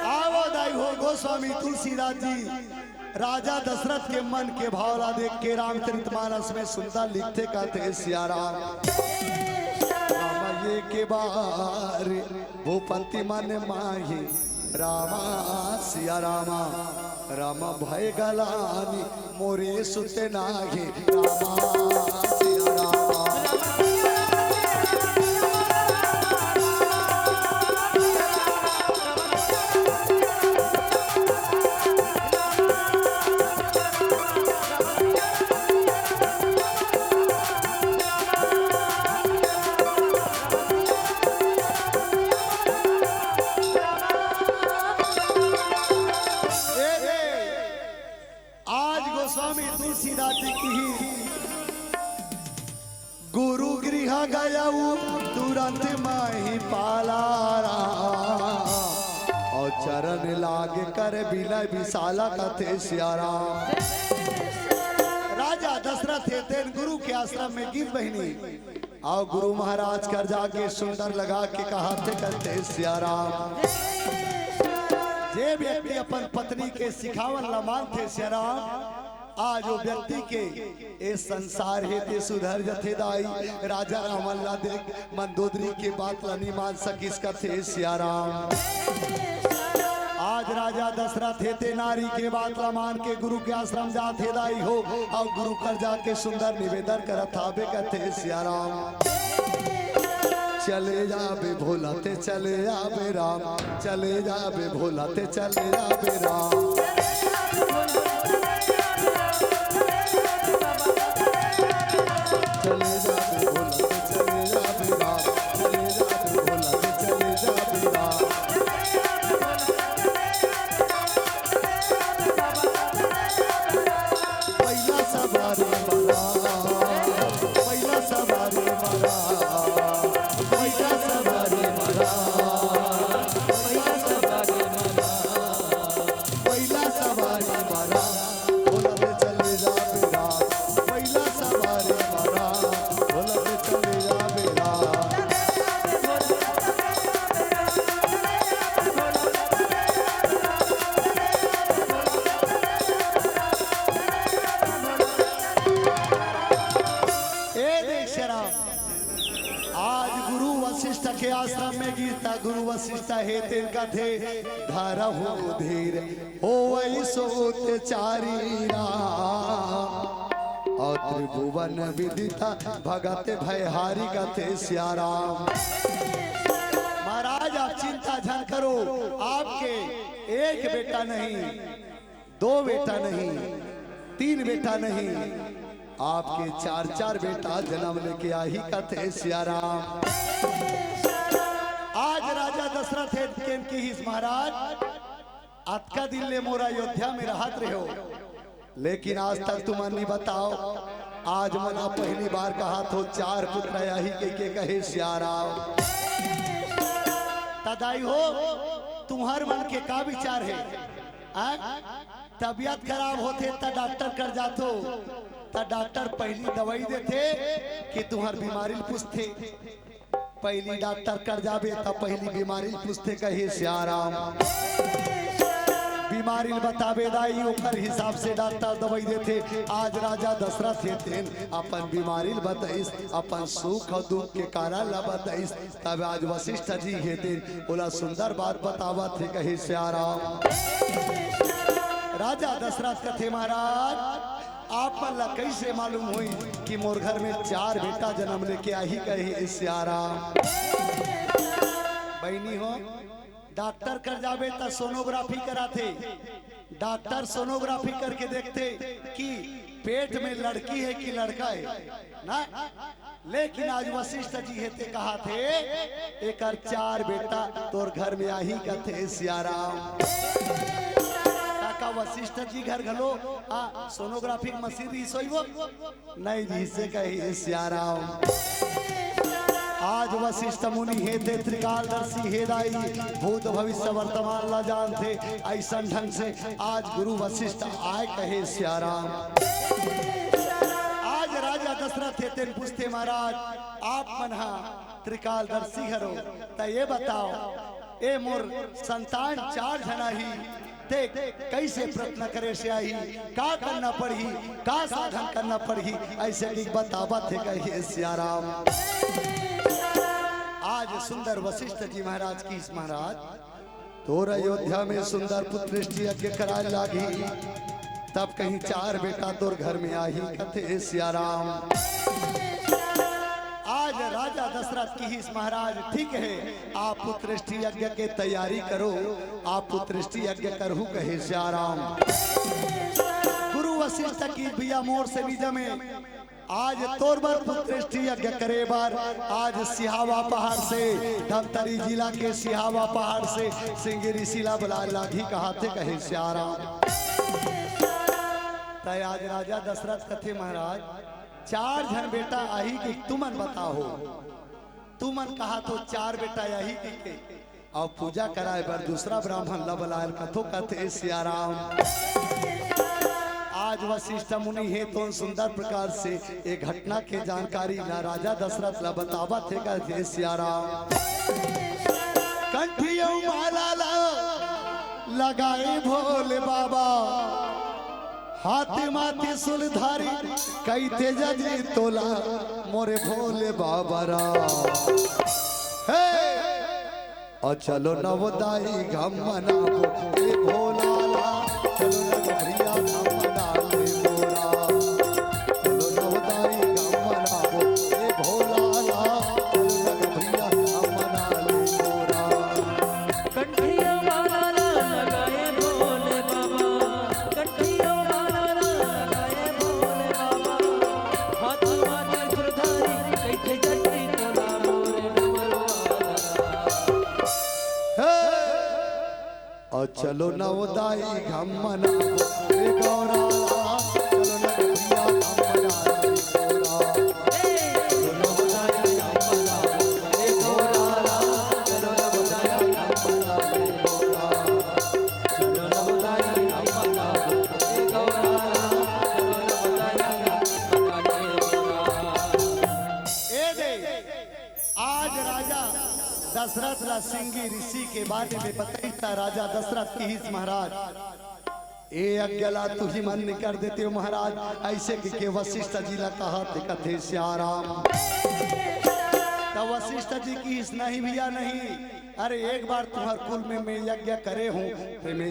आवो दाई हो गोस्वामी तुलसीदास जी, राजा दशरथ के मन के भाव ला देख के रामचरित मानस में सुंदर लिखथे कथे सियाराम। राम एक बार भूपति मन माही, रामा सिया रामा, राम भय गलानी मोरे सुते नाही, रामा सिया रामा। आज गोस्वामी तुलसीदास जी की ही गुरु गृह गयउ तुरंत माही पाला राम, अउ चरण लाग कर बिनय बिसाला कथे सियाराम। राजा दशरथ हे तेन गुरु के आश्रम में गिस बहिनी, अउ गुरु महाराज कर जाके सुंदर लगा के कहाथे कथे सियाराम। जे व्यक्ति अपन पत्नी के सिखावन ला मानथे सियाराम, आज वो व्यक्ति के ए संसार हे ते सुधर जथे दाई। राजा रावण ला देख मंदोदरी के बात ला नी मान सकिस कथे सियाराम। आज राजा दशरथ हे ते नारी के बात ला मान के गुरु के आश्रम जाथे दाई हो, अउ गुरु कर जाके सुंदर निवेदन करत हाबे कथे सियाराम। चले जाबे भोला ते चले जाबे राम, चले जाबे भोला ते चले जाबे राम। चले जाबे भोला ते चले जाबे राम, चले जाबे भोला ते चले जाबे राम। पहिला सवारी मारा, पहिला सवारी मारा, पहिला सवारी मारा, पहिला सवारी मारा, पहिला सवारी मारा, भोला ते चले जा बेरा, पहिला सवारी मारा, भोला ते चले जा बेरा। ए देख शराब, आज गुरु वशिष्ठ के आश्रम में गिस त गुरु वशिष्ठ हे तेन कथे, धरहु धीर होवइ सोत चारी राम, अउ त्रिभुवन विदित भगत भयहारी कथे सियाराम। महाराज, आप चिंता झन करो, आपके एक बेटा नहीं, दो बेटा नहीं, तीन बेटा नहीं, आपके चार चार बेटा जन्म लेके आही कथे सियाराम। आज राजा दशरथ हे तेन किहिस, महाराज, अतका दिन ले मोर अयोध्या में रहत रहेव, लेकिन आज तक तुमन नी बताव। आज मोला पहली बार कहत हो, चार पुत्र आही कहिके कहे सियाराम। त दाई हो, तुम्हर मन के का विचार हे? आ? तबीयत खराब होथे त डॉक्टर कर जाथो, त डॉक्टर पहली दवाई देथे कि तुहर बीमारी ल पूछथे। पहली डॉक्टर कर जाबे त पहली बीमारी ल पूछथे, कहे सियाराम। बीमारी ल बताबे दाई, ओकर हिसाब से डॉक्टर दवाई देथे। आज राजा दशरथ हे तेन अपन बीमारी ल बताइस, अपन सुख अउ दुख के कारण ल बताइस। तब आज वशिष्ठ जी हे तेन ओला सुंदर बात बतावत हे, कहे सियाराम। राजा दशरथ कथे, महाराज, आप मन ला कैसे मालूम होई कि मोर घर में चार बेटा जन्म लेके आही, कहे सियाराम। बहिनी हो, डॉक्टर कर जाबे त सोनोग्राफी कराथे। डॉक्टर सोनोग्राफी करके देखथे कि पेट में लड़की हे कि लड़का हे ना। लेकिन आज वशिष्ठ जी हे ते कहाथे, एकर चार बेटा तोर घर में आही, कथे सियाराम। काका वशिष्ठ जी घर घलो आ सोनोग्राफी के मशीन रहिस होही वो? नहीं रहिसे, कहे सियाराम। आज वशिष्ठ मुनि हे ते त्रिकालदर्शी हे दाई, भूत भविष्य वर्तमान ला जानथे। ऐसन ढंग से आज गुरु वशिष्ठ आए, कहे सियाराम। आज राजा दशरथ हे तेन पूछथे, महाराज, आप मन हा त्रिकालदर्शी हरो, त ये बताओ, ए मोर संतान चार झन आही, ते कैसे प्रयत्न करे से आही, का करना पड़ही, का साधन करना पड़ही, ऐसे कि बतावत हे, कहे सियाराम। आज सुंदर वशिष्ठ जी महाराज कहिस, महाराज, तोर अयोध्या में सुंदर पुत्रेष्टि यज्ञ कराए लागही, तब कहीं चार बेटा तोर घर में आही, कथे सियाराम। आज राजा दशरथ कहिस, महाराज, ठीक हे, आप पुत्रेष्टि यज्ञ के तैयारी करो, आप पुत्रेष्टि यज्ञ करहू, कहे सियाराम। गुरु वशिष्ठ कहिस, भैया, मोर से नइ जमे, आज तोर बर पुत्रेष्टि यज्ञ करे बर आज सिहावा पहाड़ से, धमतरी जिला के सिहावा पहाड़ से सिंगी ऋषि ला बुलाए लागही, कहाथे, कहे सियाराम। तय आज राजा दशरथ कथे, महाराज, चार झन बेटा आही कि तुमन बताओ, तुमन कहाथो चार बेटा आही कि के? अउ पूजा कराए बर दूसरा ब्राह्मण ला बलायल कथो, कथे सियाराम। आज वशिष्ठ मुनि हे तो सुंदर प्रकार से ए घटना के जानकारी ला राजा दशरथ ला बतावत हे, कथे सियाराम। कंठियो माला ला लगाए भोले बाबा, हाथ माथे सुलधारी, कई तेजा जी तोला मोरे भोले बाबा राम। हे! अ चलो नवदाई घम मनाबो, ए भोला ला, चलो नवरिया घम मना ले मोरा। चलो नवदाई घम मनाबो, ए भोला ला, चलो नवरिया घम मना ले मोरा। कंठिया माला ला लगाए भोले बाबा, कंठिया माला ला लगाए भोले बाबा, हाथ माथे सुरधारी, कैथे जटी तोला मोरे डमरू वाला। हे! अ चलो नवदाई घम मनाबो, ए गौरा ला, चलो नवरिया घम मना ले मोरा। चलो नवदाई घम मनाबो, ए गौरा ला, चलो नवदाई घम मना ले मोरा। चलो नवदाई घम मनाबो, ए गौरा ला, चलो नवदाई घम मना ले मोरा। ए दे, आज राजा दशरथ ला सिंगी ऋषि के बारे में बताइस त राजा दशरथ किहिस, महाराज, ए यज्ञ ला तुही मन कर देते हो महाराज, ऐसे के, के वशिष्ठ जी ला कहाथे, कथे सियाराम। त वशिष्ठ जी किहिस, नहीं भैया नहीं, अरे एक बार तुम्हार कुल में मैं यज्ञ करे हूँ, ते में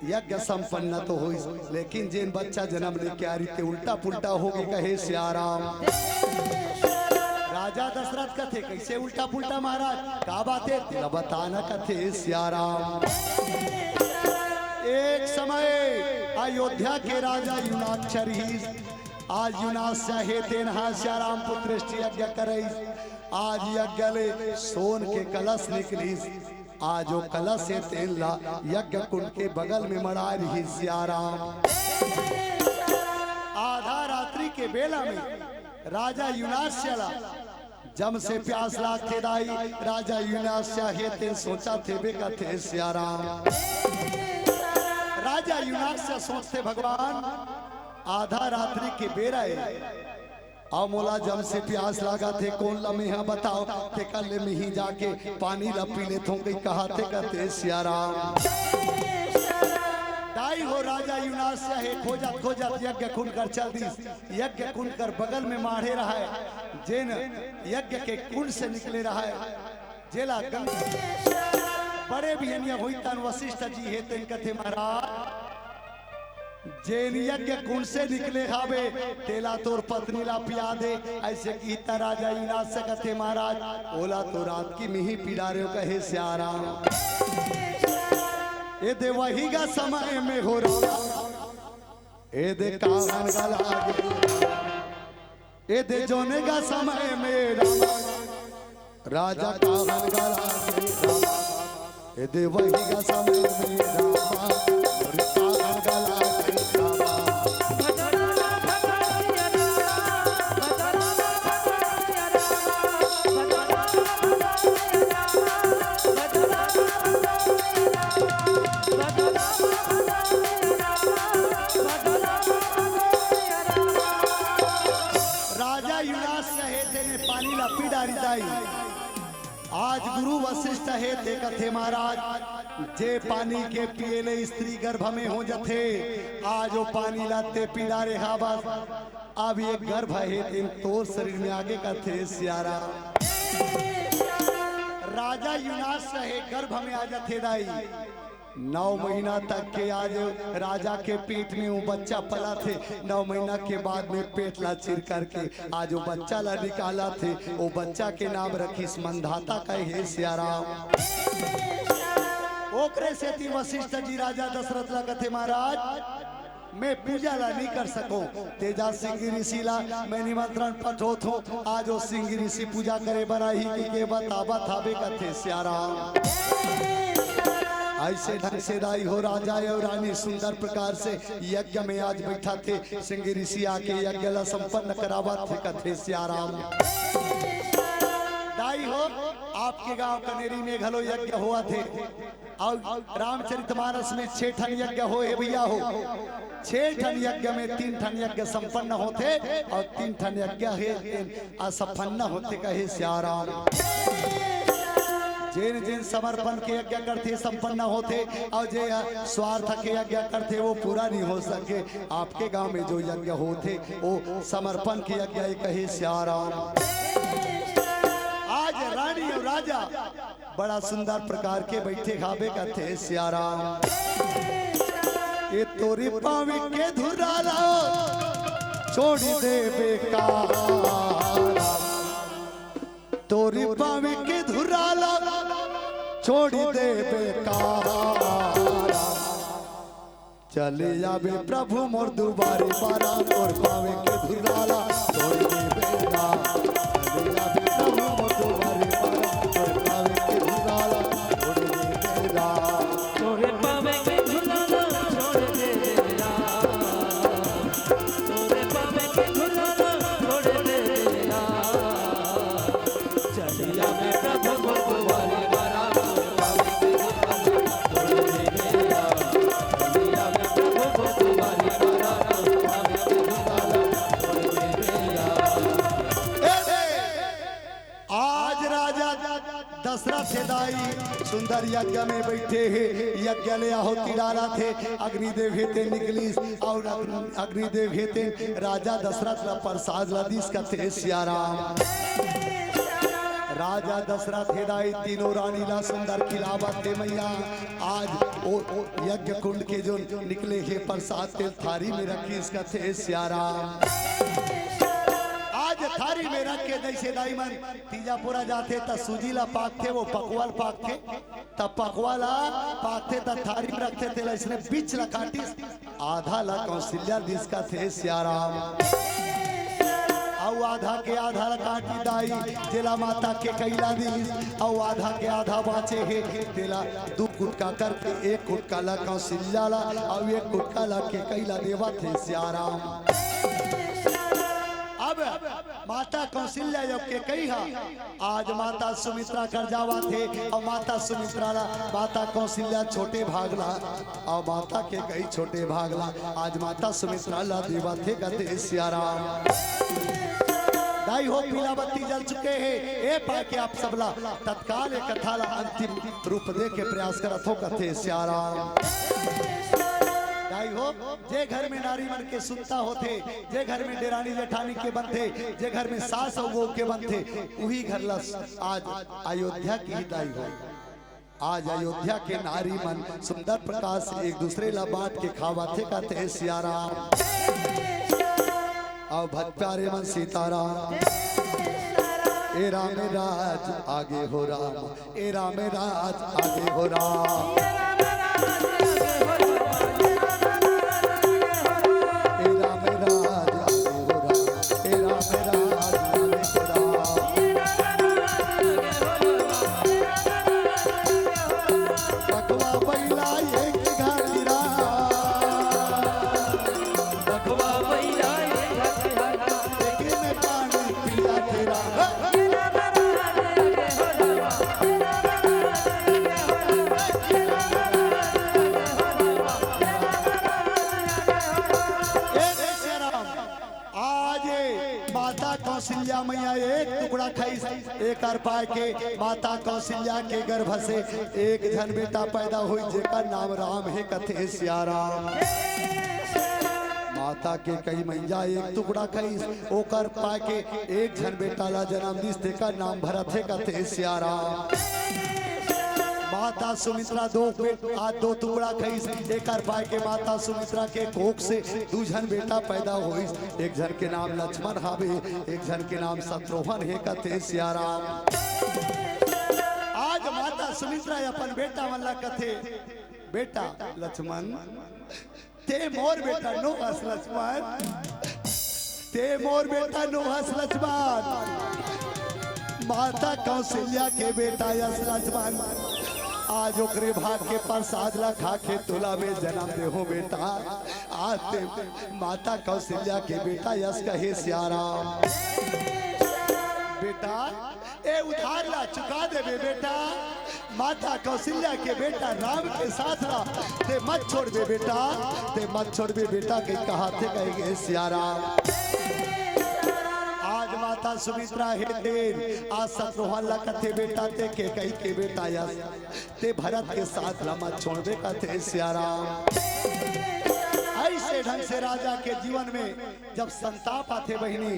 यज्ञ संपन्न तो होइस, लेकिन जेन बच्चा जन्म लेके आ रही ते उल्टा पुल्टा हो गए, कहे सियाराम। राजा दशरथ कथे, कैसे उल्टा पुल्टा महाराज, का बात हे, तेला बताना, कथे सियाराम। एक समय अयोध्या के राजा युनाक्ष रिहिस, आज युनाक्ष हे तेन हा सियाराम पुत्रेष्टि यज्ञ करइस। आज यज्ञ ले सोन के कलश निकलिस। आज वो कलश हे तेन ला यज्ञ कुंड के बगल में मड़ाए रिहिस सियाराम। आधा रात्रि के बेला में राजा युनाक्ष ला जम से प्यास लागथे दाई, राजा युनाक्ष हे तेन सोचथे, बे कथे सियाराम। राजा युनास से सोचथे, भगवान, आधा रात्रि के बेरा ए, अउ मोला जम से प्यास लागत हे, कोन ल मेहा बताओ, तेकर ले मिही जाके पानी ल पी लेथों, कहि कहत हे कथे सियाराम। दाई हो, राजा युनास हे, खोजत खोजत यज्ञ कुंड कर चल दिस। यज्ञ कुंड कर बगल में माढ़े रहय, जेन यज्ञ के कुंड से निकले रहय, जेला गंगा बड़े बिहनिया होई तन वशिष्ठ जी हे, तेन कथे महाराज, जेन यज्ञ कुंड से निकले हाबे, तेला तोर पत्नी ला पिया दे। अइसे किही त राजा युनास कथे महाराज, ओला तो रात की मिही पी डारेंव कहे सियाराम। ए दे वही गा समय में हो राम, ए दे काहन गा लागे, ए दे जोने गा समय में राम, राजा काहन गा लागे राम, ए दे वही गा समय में राम, मोरे काहन गा लागे राम। राजा युनास हे, तेने पानी ला पी डारी दाई। आज गुरु वशिष्ठ हे, ते कथे महाराज, जे पानी के पिए ले स्त्री गर्भ में हो जथे, आज वो पानी ला ते पी डारे हाबस, अब ये गर्भ हे, तेन तोर शरीर में आगे कथे सियाराम। राजा युनास हे, गर्भ में आ जथे दाई। नौ महीना तक के आज राजा के पेट में वो बच्चा पलथे। नौ महीना के बाद में पेट ला चीर करके आज वो बच्चा ला निकालथे। वो बच्चा के नाम रखिस मंधाता कहे सियाराम। ओकरे सेती वशिष्ठ जी राजा दशरथ ला कथे, महाराज, मैं पूजा ला नइ कर सकों, तेजा सिंगी ऋषि ला मैं निमंत्रण पठोत हों। आज वो सिंगी ऋषि पूजा करे बर आही कहिके बतावत हाबे कथे सियाराम। अइसे ढंग से दाई हो राजा अउ रानी सुंदर प्रकार से यज्ञ में आज बइठाथे। सिंगी ऋषि आके यज्ञ ला संपन्न करावत हे कथे सियाराम। दाई हो, आपके गांव कनेरी में घलो यज्ञ होवत हे। अउ रामचरितमानस में छह ठन यज्ञ होए हे भइया हो। छह ठन यज्ञ में तीन ठन यज्ञ संपन्न होथे अउ तीन ठन यज्ञ हे असंपन्न होथे कहे सियाराम। जेन जेन समर्पण के यज्ञ करथे संपन्न होथे अउ जे स्वार्थ के यज्ञ करथे वो पूरा नइ हो सके। आपके गांव में जो यज्ञ होथे वो समर्पण के यज्ञ हे कहे सियाराम। आज रानी अउ राजा बड़ा सुंदर प्रकार के बइठे हाबे कथे सियाराम। ए तोरी पाँव के धुरा ला छोड़ी देबे का, तोरी पाँव के धुरा ला छोड़ी देबे का। चले आबे प्रभु मोर दुआरी पारा, तोर पाँव के धुरा ला छोड़ देबे ना। चले आबे प्रभु मोर दुआरी पारा, तोर पाँव के धुरा ला छोड़ देबे ना। तोरे पाँव के धुरा ला छोड़ देबे ना। तोरे पाँव के धुरा ला छोड़ देबे ना। चलिया में प्रभु मोर दुआरी पारा, आज राजा दशरथ हे दाई सुंदर यज्ञ में बइठे हे। यज्ञ ले आहुति डालथे, अग्निदेव हे ते निकलिस अउ अग्निदेव हे ते राजा दशरथ ला प्रसाद ला दिस कथे सियाराम। राजा दशरथ हे दाई तीनों रानी ला सुंदर खिलावत हे मइया। आज ओ, ओ यज्ञ कुंड के जो निकले हे प्रसाद तेल थारी में रखिस कथे सियाराम। आज थारी में रख के जइसे दाई मन तीजा पुरा जाथे त सूजी ला पाकथे, वो पकवा ल पाकथे, त पकवा ला पाकथे त थारी में रखथे, तेला अइसने बीच ला काटिस। आधा ला कौशल्या दिस कथे सियाराम। अउ आधा के आधा ला काटी दाई, जेला माता केकई ला दिस, अउ आधा के आधा बांचे हे, तेला दू कुटका करके एक कुटका ला कौशल्या ला, अउ एक कुटका ला केकई ला देवत हे सियाराम। अब माता कौशल्या जब के कही हा, आज माता सुमित्रा कर जावत हे, अउ माता सुमित्रा ला, माता कौशल्या छोटे भाग ला, अउ माता के कही छोटे भाग ला, आज माता सुमित्रा ला देवत हे कथे सियाराम। दाई हो, पीला बत्ती जल चुके हे, ए पाके आप सबला तत्काल ए कथा ला अंतिम रूप दे के प्रयास करत हो कथे सियाराम। दाई हो, जे घर में नारी मन के सुनता होथे, जे घर में डेरानी जेठानी के बनथे, जे घर में सास अउ बहू के बनथे, उही घर ला आज अयोध्या की दाई हो। आज अयोध्या के नारी मन सुंदर प्रकाश से एक दूसरे ला बांट के खावत हे कथे सियाराम। अउ भक्त प्यारे मन सीताराम। ए राम ए राज आगे हो राम, ए राम ए राज आगे हो राम। ए राम ए राज आगे हो राम, ए राम ए राज आगे हो राम। बघवा बइला एक घाटी राम, बघवा बइला एक घाटी राम, एक में पानी पिया तेरा। ए सियाराम, आज माता कौशल्या मैया एक टुकड़ा खाइस, एकर पाय के माता कौशल्या के गर्भ से एक झन बेटा पैदा होइस, जेकर नाम राम हे कथे सियाराम। माता के कही मैया एक टुकड़ा खाइस, ओकर पाय के एक झन बेटा ला जन्म दिस, तेकर नाम भरत हे कथे सियाराम। माता सुमित्रा दो बे-, आ दो टुकड़ा खाइस, एकर पाय के माता सुमित्रा के कोख से दू झन बेटा पैदा होइस, एक झन के नाम लक्ष्मण हावे, एक झन के नाम शत्रुघ्न हे कथे सियाराम। आज माता सुमित्रा अपन बेटा मन ला कथे, बेटा लक्ष्मण, ते मोर बेटा नो हस लक्ष्मण, ते मोर बेटा नो हस लक्ष्मण, माता कौशल्या के बेटा यस लक्ष्मण। आज ओकरे भाग के प्रसाद ला खा के तोला में जन्म दे हो बेटा। आज ते माता कौशल्या के बेटा यस कहे सियाराम। बेटा, ए उधार ला चुका देबे बेटा। माता कौशल्या के बेटा राम के साथ ला ते मत छोड़बे बेटा, ते मत छोड़बे बेटा के कहाथे कहे गे सियाराम। आज माता सुमित्रा हे तेन, आज शत्रुघ्न ला कथे बेटा ते केकई के बेटा यस, ते भरत के साथ ला मत छोड़बे कथे सियाराम। अइसे ढंग से राजा के जीवन में जब संताप आथे बहिनी,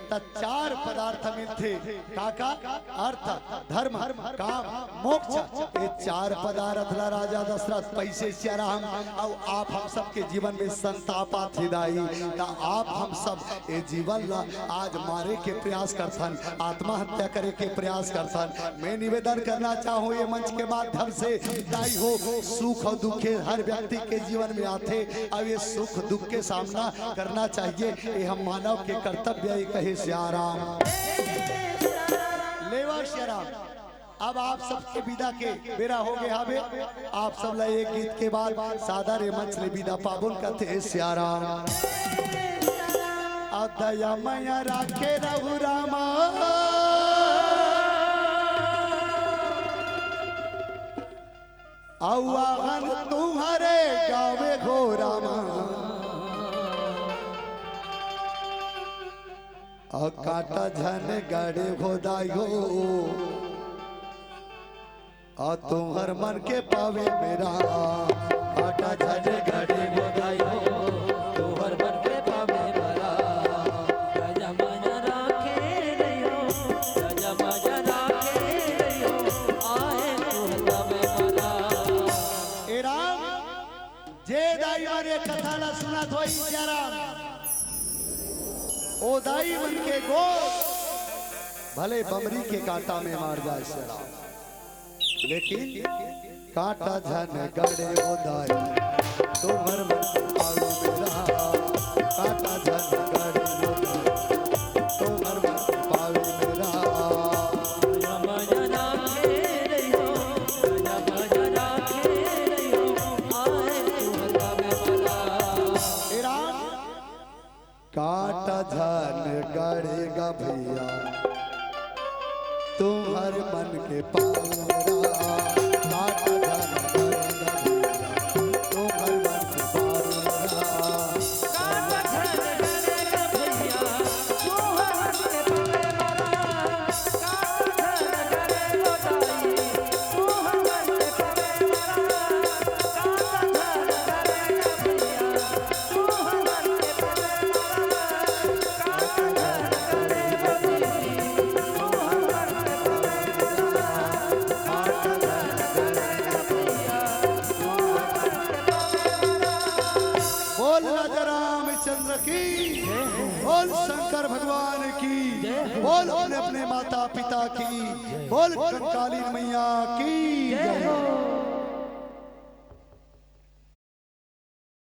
त चार पदार्थ मिलथे। का का? अर्थ, धर्म, काम, मोक्ष। ये चार पदार्थ ला राजा दशरथ पइसे सियाराम अउ आप हम सबके जीवन में संताप आथे दाई, त आप हम सब ये जीवन ला आज मारे के प्रयास करथन, आत्महत्या करे के प्रयास करथन। मैं निवेदन करना चाहूँ ये मंच के माध्यम से, दाई हो, सुख अउ दुख के हर व्यक्ति के जीवन में आथे, अउ ये सुख दुख के सामना करना चाहिए, ये हम मानव के कर्तव्य हे कहे सियाराम। लेवा सियाराम। अब आप सबके विदा के बेरा हो गे हावे। आप सब ला एक गीत के बाद सादर ये मंच ले विदा पाबोन कथे सियाराम। अउ दया मया राखे रहू रामा, अउ आहन तुम्हरे गावे हो रामा। अउ कांटा झन गड़े हो दाई हो, अउ तुम्हर मन के पावे मेरा। कांटा झन गड़े हो दाई हो, तुम्हर मन के पावे मेरा। राजा माया राखे रहियो, राजा माया राखे रहियो, आए तुहर गावे मेरा। ए राम, जे दाई मन ये कथा ला सुनत होही सियाराम, ओ दाई मन के गोड़ भले बमरी के कांटा में मर जाए सियाराम, लेकिन कांटा झन गड़े ओ दाई, तुम्हर मन पावे मेरा। कांटा झन गड़े ओ दाई, तुम्हर मन पावे मेरा। ए राम, कांटा झन गड़े बोल राजा रामचंद्र की, बोल शंकर भगवान की, बोल अपने अपने माता पिता की, बोल कंकालीन मैया की।